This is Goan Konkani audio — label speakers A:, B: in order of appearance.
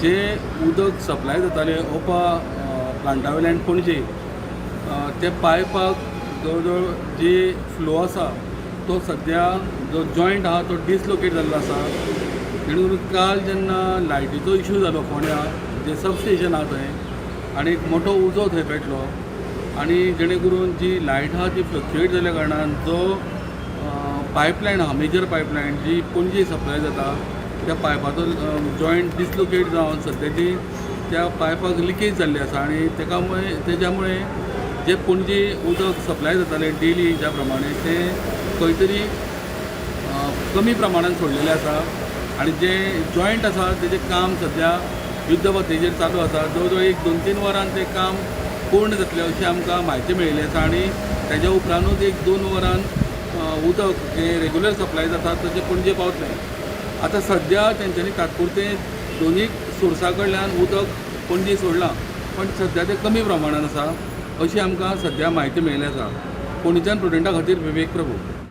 A: जे उदक सप्लाय जातालें ओपा प्लांटा वयल्यान पणजे, ते पायपाक जवळ जवळ जे फ्लो आसा तो सद्या जो जॉयंट आहा तो डिसलोकेट जाल्लो आसा. जेणे करून काल जेन्ना लायटीचो इशू जालो फोंड्या, जे सबस्टेशन आहा थंय आनी एक मोठो उजो थंय पेटलो आनी जेणे करून जी लायट आहा ती फ्लक्चुएट जाल्या कारणान जो पायपलायन आहा, मेजर पायपलायन जी पणजे सप्लाय जाता, त्या पायपाचो जॉयंट डिसलोकेट जावन सद्या ती त्या पायपाक लिकेज जाल्ली आसा. आनी तेका मुळे तेज्या मुळे जे पणजे उदक सप्लाय जातालें डेली ज्या प्रमाणे, तें खंय तरी कमी प्रमाणान सोडलेलें आसा. आनी जे जॉयंट आसा तेजें काम सद्या युद्धगतीचेर चालू आसा. जवळ जवळ एक 2-3 वरान तें काम पूर्ण जातलें अशी आमकां म्हायती मेळिल्ली आसा. आनी तेज्या उपरांतूच 1-2 वरान उदक जें रेगुलर सप्लाय जाता तशें पणजे पावतलें. आतां सद्या तेंच्यांनी तात्पुरतें दोनूय सोर्सा कडल्यान उदक पणजे सोडलां, पण सद्या तें कमी प्रमाणान आसा अशी आमकां सद्या म्हायती मेळिल्ली आसा. पणजेच्यान प्रुडंटा खातीर विवेक प्रभू.